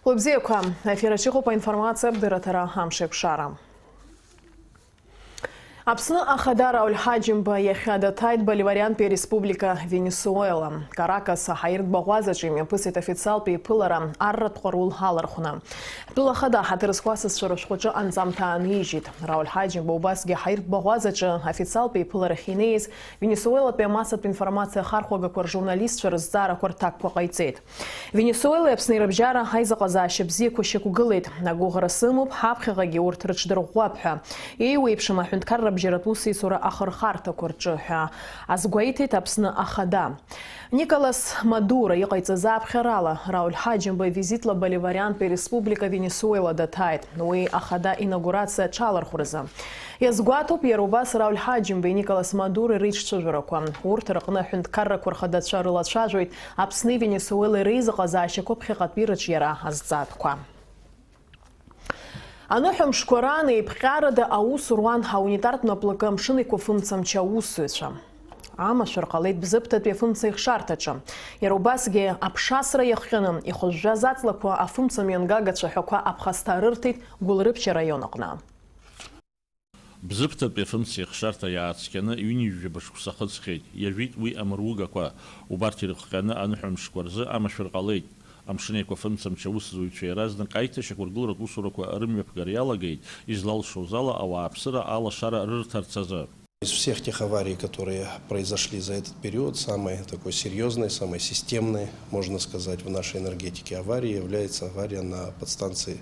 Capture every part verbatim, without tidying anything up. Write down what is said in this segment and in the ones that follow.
Хәылбзиақәа, ефир аҿы иҟоуп аинформациа абдырраҭара амш еиқәшара. Аԥсны Ахада Рауль Ҳаџьымба иахьа даҭааит Боливариантәи ареспублика Венесуела. Каракас аҳаиртә баӷәазаҿы имҩаԥысит официалтә еиԥылара арратә ҟарул алархәны. Ҳтәыла Ахада ҳаҭыр зқәу асасцәа рышәҟәаҿы анҵамҭа аанижьит. Рауль Ҳаџьымба убасгьы аҳаиртә баӷәазаҿы официалтә еиԥыларахь инеиз Венесуелатәи амассатә информациа ахархәагақәа ржурналистцәа рызҵаарақәа рҭакқәа ҟаиҵеит. Венесуелеи Аԥсни рыбжьара аизыҟазаашьа бзиақәа шьақәгылеит. Агәыӷра сымоуп, ҳаԥхьаҟагьы урҭ рыҽдырӷәӷәап ҳәа. Еиуеиԥшым аҳәынҭқарра абжьаратә усеицура ахырхарҭақәа рҿы ҳәа азгәеиҭеит Аԥсны Ахада. Николас Мадуро иҟаиҵаз аԥхьарала, Рауль Ҳаџьымба визитла Боливариантәи Республика Венесуела даҭааит. Уи Ахада инаугурациа аҽалархәразы. Иазгәаҭоуп иара убас Рауль Ҳаџьымбеи Николас Мадурои реицәажәарақәа. Урҭ рыҟны аҳәынҭқаррақәа рхадацәа рылацәажәоит Аԥсни Венесуелеи реизыҟазаашьақәа ԥхьаҟатәи рыҿиара азҵаатәқәа. Аныҳәамшқәа раан еиԥҟьарада аус руан ҳаунитартә наплакы амшын еиқәафымцамч аусзуҩцәа. Амашәыр ҟалеит Бзыԥҭатәи афымца ихшарҭаҿы. Иара убасгьы аԥшасра иахҟьаны, ихыжәжәаз аҵлақәа афымца мҩангагацәа ҳәақәа аԥхасҭа рырҭеит Гәылрыԥшь араион аҟны. Бзыԥҭатәи афымцеихшарҭа иаацқьаны ҩынҩажәаба шықәса хыҵхьеит, иажәит уи амыругақәа, убарҭ ирыхҟьаны аныҳәамшқәа рзы амашәыр ҟалеит. Амшын еиқәафымцамч аусзуҩцәа иаразнак аиҭашьақәыргыларатә усурақәа рымҩаԥгара иалагеит, излалшоз ала ауааԥсыра алашара рырҭарц азы. Из всех тех аварий, которые произошли за этот период, самой такой серьезной, самой системной, можно сказать, в нашей энергетике аварии является авария на подстанции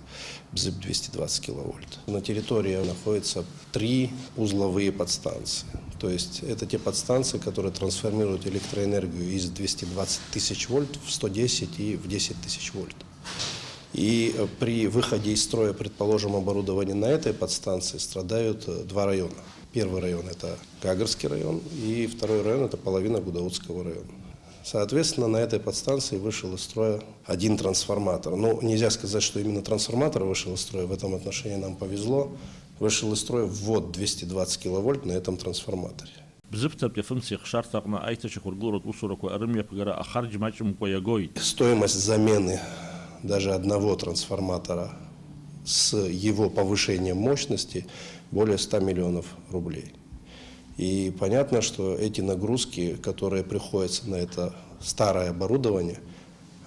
Бзыб двести двадцать киловольт. На территории находится три узловые подстанции. То есть это те подстанции, которые трансформируют электроэнергию из двести двадцать тысяч вольт в сто десять и в десять тысяч вольт. И э, при выходе из строя, предположим, оборудования на этой подстанции страдают э, два района. Первый район — это Гагарский район, и второй район — это половина Гудаутского района. Соответственно, на этой подстанции вышел из строя один трансформатор. Ну, нельзя сказать, что именно трансформатор вышел из строя, в этом отношении нам повезло. Вышел из строя ввод двести двадцать киловольт на этом трансформаторе. Бзыԥҭатәи афымцеихшарҭа аҟны аиҭашьақәыргыларатә усурақәа рымҩаԥгара ахарџь маҷымкәа иагоит. Стоимость замены даже одного трансформатора с его повышением мощности более ста миллионов рублей. И понятно, что эти нагрузки, которые приходятся на это старое оборудование,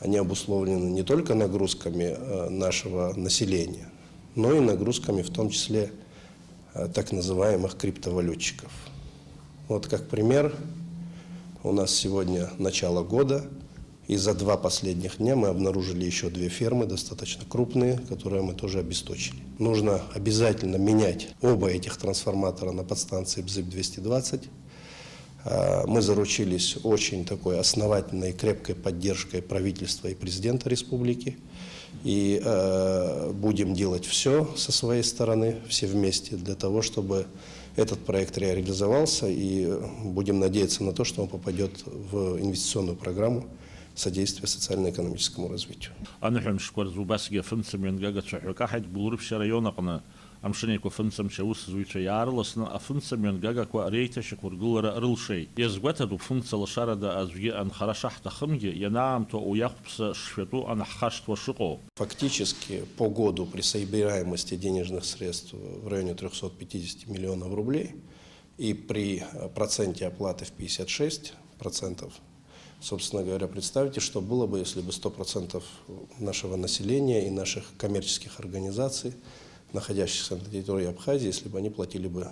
они обусловлены не только нагрузками э, нашего населения, но и нагрузками в том числе э, так называемых криптовалютчиков. Вот как пример, у нас сегодня начало года, и за два последних дня мы обнаружили еще две фермы, достаточно крупные, которые мы тоже обесточили. Нужно обязательно менять оба этих трансформатора на подстанции Бзыб двести двадцать. Э, Мы заручились очень такой основательной и крепкой поддержкой правительства и президента республики. И э, будем делать все со своей стороны, все вместе, для того, чтобы этот проект реализовался. И будем надеяться на то, что он попадет в инвестиционную программу содействия социально-экономическому развитию. Аныҳәамшқәа рзы убасгьы афымца мҩангагацәа ҳәа каҳаит Гәылрыԥшь араион аҟны. Амшын еиқәафымцамч аусзуҩцәа иаарласны афымца мҩангагақәа реиҭашьақәыргылара рылшеит. Иазгәаҭатәуп, фымца лашарада аӡәгьы анхара шаҳҭахымгьы, ианаамҭоу уи ахәԥса шшәатәу анаҳхашҭуа шыҟоу. Фактически, по году при собираемости денежных средств в районе трёхсот пятидесяти миллионов рублей и при э, проценте оплаты в пятьдесят шесть процентов, собственно говоря, представьте, что было бы, если бы сто процентов нашего населения и наших коммерческих организаций, находящихся на территории Абхазии, если бы они платили бы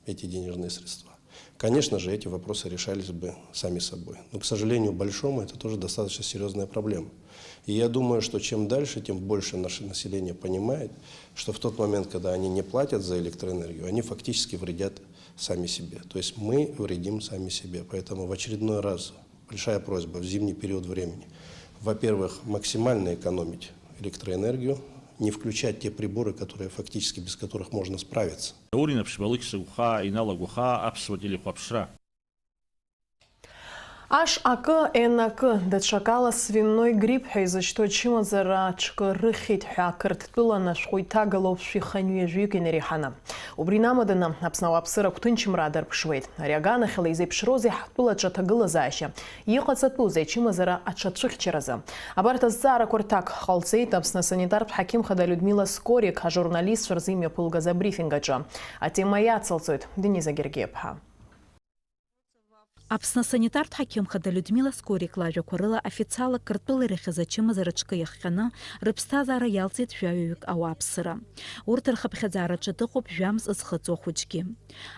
эти денежные средства. Конечно же, эти вопросы решались бы сами собой. Но, к сожалению большому, это тоже достаточно серьезная проблема. И я думаю, что чем дальше, тем больше наше население понимает, что в тот момент, когда они не платят за электроэнергию, они фактически вредят сами себе. То есть мы вредим сами себе. Поэтому в очередной раз большая просьба в зимний период времени, во-первых, максимально экономить электроэнергию, не включать те приборы, которые фактически без которых можно справиться. Даур Инаԥшьба, Алықьса Гәхаа, Инал Агәахаа, Аԥсуа телехәаԥшра. Аш акы, ен акы, даҽакала свиной грипп ҳәа изышьҭоу ачымазара аҽкы рыхьит ҳәа Қырҭтәылан ашәҟәы иҭагалоуп шәи хынҩажәаҩык инареиҳаны. Убри инамаданы Аԥсны ауааԥсыра агәҭынчымра аадырԥшуеит. Ари аганахьала изеиԥшроузеи ҳтәылаҿы аҭагылазаашьа? Иҟаҵатәузеи ачымазара аҽацәыхьчаразы? Абарҭ азҵаарақәа рҭак ҟалҵеит Аԥсны асанитартә ҳақьым хада Людмила Скорик ажурналистцәа рзы имҩаԥылгаз абрифинг аҿы. Атема иацылҵоит Дениза Гергиаԥҳа. Аԥсны асанитартә ҳақьым хада Людмила Скорик лажәақәа рыла, официалла Қырҭтәыла ирыхьыз ачымазара аҽкы иахҟьаны рыԥсҭазаара иалҵит жәаҩаҩык ауааԥсыра. Урҭ рхыԥхьаӡараҿы дыҟоуп жәамз зхыҵуа ахәыҷгьы.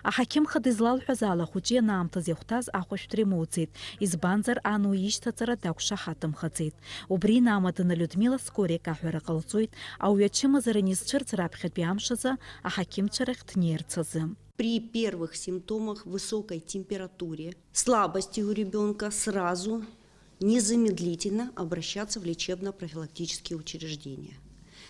Аҳақьым хада излалҳәаз ала, ахәыҷы ианаамҭаз иахәҭаз ахәышәтәра имоуӡеит, избанзар, ан уи ишьҭаҵара дақәшаҳаҭымхаӡеит. Убри инамаданы Людмила Скорик аҳәара ҟалҵоит, ауаҩы ачымазара анизцәырҵ раԥхьатәи амш азы аҳақьымцәа рахь днеирц азы. При первых симптомах, высокой температуре, слабости у ребёнка сразу, незамедлительно обращаться в лечебно-профилактические учреждения,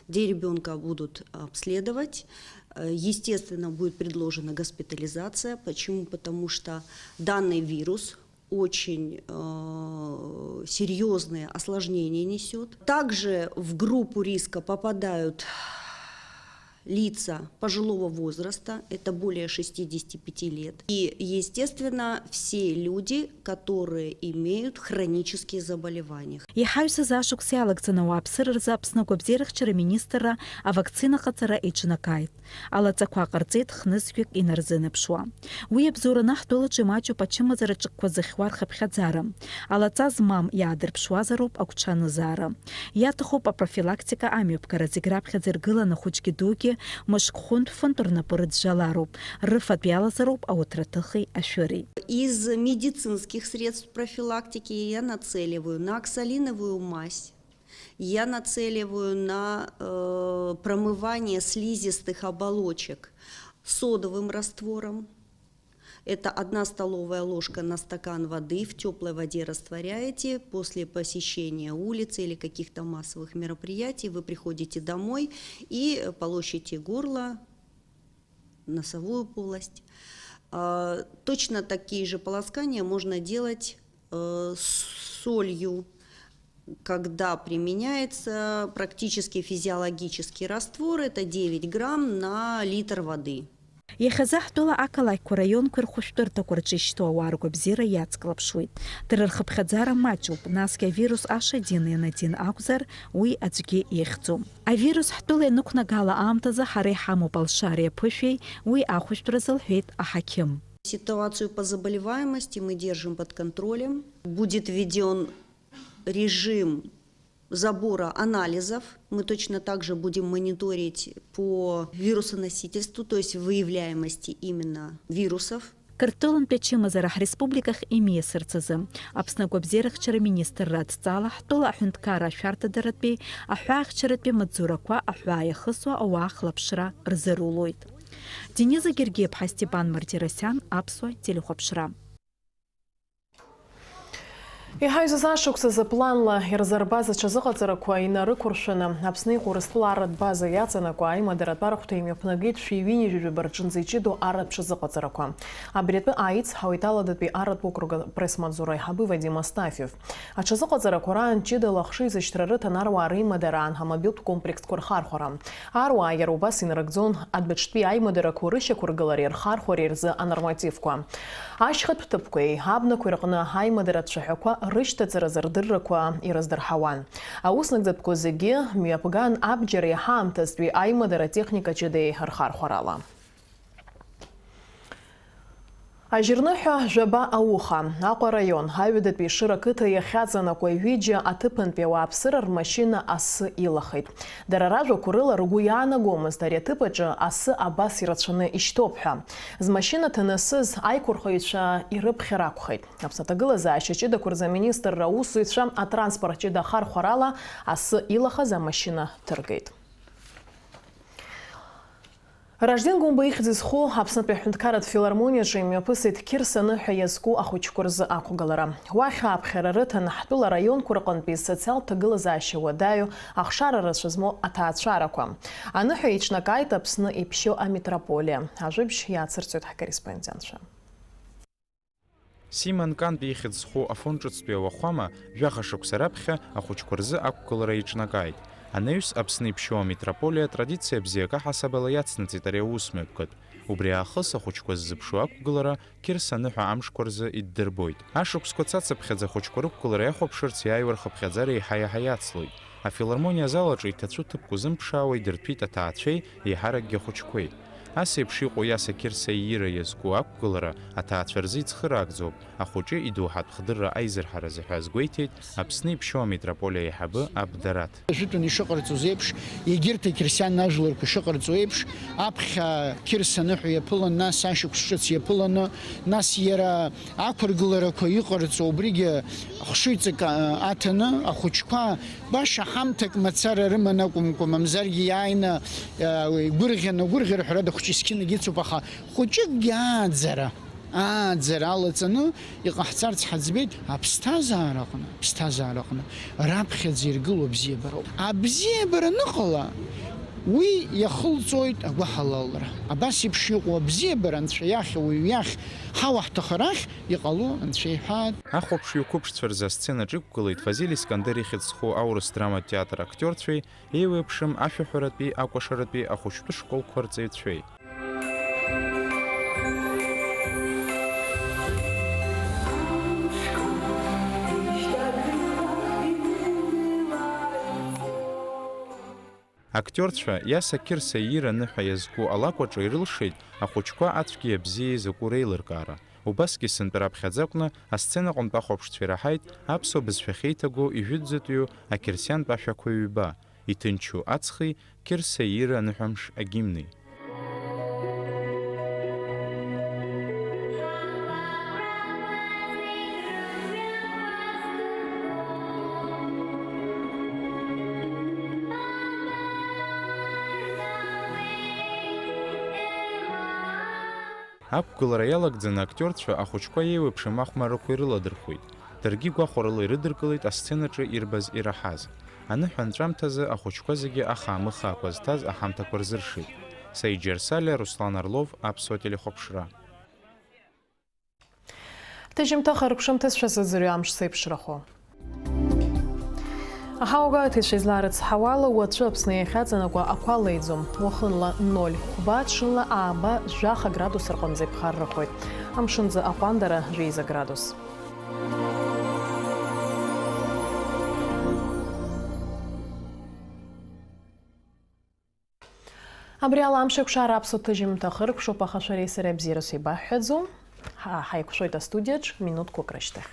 где ребёнка будут обследовать. Э, естественно, будет предложена госпитализация. Почему? Потому что данный вирус очень, э, серьёзные осложнения несёт. Также в группу риска попадают лица пожилого возраста, это более шестидесяти пяти лет. И, естественно, все люди, которые имеют хронические заболевания. Иҳаҩсыз ашықәс иалагӡаны ауааԥсыра рзы Аԥсны агәабзиарахьчара министрра авакцина ҟаҵара иҿнакааит. Алаҵақәа ҟарҵеит хнызқьҩык инарзынаԥшуа. Уи абзоураны ҳтәылаҿы имаҷуп ачымазара ҿыкқәа зыхьуа рхыԥхьаӡара. Алаҵа змам иаадырԥшуазароуп агәҽанызаара. Иаҭахуп апрофилактика амҩаԥгара, зегь раԥхьаӡа иргыланы ахәыҷгьы дугьы мышк хәынтә-фынтә рнапы рыӡәӡәалароуп, рыфатә иалазароуп ауҭраҭыхи ашәыри. Из медицинских средств профилактики я нацеливаю на оксалиновую мазь, я нацеливаю на, э, промывание слизистых оболочек содовым раствором. Это одна столовая ложка на стакан воды, в тёплой воде растворяете. После посещения улицы или каких-то массовых мероприятий вы приходите домой и полощите горло, носовую полость. А, точно такие же полоскания можно делать, э, с солью, когда применяется практически физиологический раствор, это девять грамм на литр воды. Иахьазы ҳтәыла ақалақьқәа, раионқәеи рхәышәтәырҭақәа рҿы ишьҭоу ауаа ргәабзиара иацклаԥшуеит. Дара рхыԥхьаӡара маҷуп, насгьы авирус H один N один акәзар, уи аӡәгьы ихьӡом. Авирус ҳтәыла ианықәнагала аамҭазы ҳара иҳамоуп алшареи аԥышәеи, уи ахәышәтәразы, лҳәеит аҳақьым. Ситуацию по заболеваемости мы держим под контролем. Будет введён режим забора анализов. Мы точно так же будем мониторить по вирусоносительству, то есть выявляемости именно вирусов. Қырҭтәылантәи ачымазара ҳреспубликахь имиасырц азы, Аԥсны агәабзиарахьчара министрра адҵала, ҳтәыла аҳәынҭқарра ашәарҭадаратәи аҳәаахьчаратәи амаҵзурақәа аҳәаа иахысуа ауаа ахылаԥшра рзырулоит. Дениза Гергиаԥҳа, Степан Мартиросиан, Аԥсуа телехәаԥшра. Иҳаҩсыз ашықәс азы планла ирзырбаз аҽазыҟаҵарақәа инарықәыршәаны, Аԥсны иҟоу Урыстәыла арратә база иаҵанакуа аимадаратә архәҭа имҩаԥнагеит шәи ҩынҩажәи жәаба рҿынӡа иҷыдоу арратә ҽазыҟаҵарақәа. Абри атәы ааицҳауеит Аладатәи арратә округ апресс-маҵзура аиҳабы Вадим Астафьев. Аҽазыҟаҵарақәа раан ҷыдала ахшыҩзышьҭра рыҭан аруаа рымадараан ҳамобилтә комплексқәа рхархәара. Аруаа иара убас инарыгӡон адәаҿтәи аимадарақәа рышьақәыргылареи рхархәареи рзы анормативқәа. Ашьхатә ҭыԥқәеи абнақәеи рҟны аимадара ацәаҳәақәа рышьҭаҵаразы рдыррақәа ирыздырҳауан. Аус нагӡатәқәа зегьы мҩаԥган абџьареи ҳаамҭазтәи аимадара техника ҷыдеи рхархәарала. Ажьырныҳәа жәаба ауха, Аҟәа араион, Аҩадатәи Ешыра ақыҭа иахьаҵанакуа ҩыџьа аҭыԥантәи ауааԥсыра рмашьына асы илахеит. Дара ражәақәа рыла, ргәы иаанагомызт ари аҭыԥ аҿы асы абас ирацәаны ишьҭоуп ҳәа. Змашьына ҭанасыз аиқәырхаҩцәа ирыԥхьар акәхеит. Аԥсны аҭагылазаашьа ҷыдақәа рзы аминистрра аусзуҩцәа атранспорт ҷыда ахархәарала асы илахаз амашьына ҭыргеит. Ражден Гәымба ихьӡ зху Аԥснытәи аҳәынҭқарратә филармониаҿы имҩаԥысит Қьырса аныҳәа иазку ахәыҷқәа рзы ақәгылара. Уахь ааԥхьара рыҭан ҳтәыла араионқәа рҟынтәи социалтә ҭагылазаашьа уадаҩу, ахшара рацәа змоу аҭаацәарақәа. Аныҳәа еиҿнакааит Аԥсны иԥшьоу амитрополиа. Ажәабжь иаацырҵоит ҳкорреспондентцәа. Сима Нкантә ихьӡ зху Афон ҿыцтәи ауахәама жәаха шықәса раԥхьа ахәыҷқәа рзы ақәгылара иҿнакааит. Анаҩс Аԥсны иԥшьоу амитрополиа атрадициа бзиак аҳасабала иацнаҵеит ари аусмҩаԥгатә. Убри аахыс ахәыҷқәа ззыԥшу ақәгылара Қьырса аныҳәа амшқәа рзы иддырбоит. Ашықәсқәа цацыԥхьаӡа ахәыҷқәа рықәгылара иахәаԥшырц иааиуа рхыԥхьаӡара еиҳа-еиҳа иацлоит. Афилармониа азал аҿы иҭацәу ҭыԥк узымԥшаауа идырҭәит аҭаацәеи еиҳаракгьы ахәыҷқәеи. Ас еиԥш иҟоу Иаса Қьырса иира иазку ақәгылара аҭаацәа рзы ицхыраагӡоуп, ахәыҷы идоуҳатә хдырра аизырҳаразы ҳәа азгәеиҭеит Аԥсны иԥшьоу амитрополиа аиҳабы аб Дараҭ. Ажәытәан ишыҟарҵоз еиԥш, егьырҭ ақьырсиан ажәларқәа ишыҟарҵо еиԥш, аԥхьа Қьырса аныҳәа иаԥылан, нас ашықәс ҿыц иаԥыланы, нас иара ақәыргыларақәа иҟарҵо, убригьы хшыҩҵак, а, аҭаны, ахәыҷқәа баша ҳамҭак мацара рыман акәымкәа, мамзаргьы иааины, а, игәырӷьаны, агәырӷьара ҳәарада хәыҷы есқьынагь ицуп, аха хәыҷыкгьы ааӡара, ааӡара алаҵаны иҟаҳҵарц ҳаӡбеит аԥсҭазаараҟны, аԥсҭазаараҟны раԥхьаӡа иргыло абзиабароуп. Абзиабара аныҟала, уи иахылҵоит агәыҳалалра. Абас еиԥш иҟоу абзиабара Анцәа иахь, ауаҩы иахь, ҳауаҳҭахарахь иҟало Анцәа иҳәаат. Ахәаԥшҩы қәыԥшцәа рзы асценаҿ иқәгылеит Фазиль Искандер ихьӡ зху аурыс драматә театр актиорцәеи, еиуеиԥшым ашәаҳәаратәи, акәашаратәи, ахәыҷтәы школқәа рҵаҩцәеи. Актиорцәа Иаса Қьырса иира аныҳәа иазку алакә аҿы ирылшеит ахәыҷқәа ацәгьеи абзиеи закәу реилыркаара. Убасгьы сынтәа раԥхьаӡа акәны асценаҟынтә ахәаԥшцәа ираҳаит аԥсуа бызшәа ахьеиҭагоу ижәытәӡатәиу ақьырсиантә ашәақәа ҩба, Иҭынчу аҵхи Қьырса иира аныҳәамш агимни. Ақәгылара иалагӡаны актиорцәа ахәыҷқәа еиуеиԥшым ахәмаррақәа ирыладырхәит. Даргьы гәахәарыла ирыдыркылеит асценаҿы ирбаз, ираҳаз. Аныҳәа анҵәамҭазы ахәыҷқәа зегьы аха-амыхаақәа зҭаз аҳамҭақәа рзыршеит. Саид Џьарсалиа, Руслан Орлов, Аԥсуа телехәаԥшра. Ҭыжьымҭа хыркәшамҭа шәазыӡырҩы амш зеиԥшрахо. Аҳауагааҭаҩцәа изларыцҳауала, уаҵәы Аԥсны иахьаҵанакуа ақәа леиӡом. Уахынла ноль хәба, ҽынла ааба, жәаха градус рҟынӡа иԥхаррахоит. Амшынӡы аҟәандара жәеиза градус. Абри ала амш еиқәшара аԥсуа ҭыжьымҭа хыркәшоуп, аха шәареи сареи абзиарас еибаҳҳәаӡом. Ҳа-, ҳаиқәшәоит астудиаҿ минуҭқәак рышьҭахь.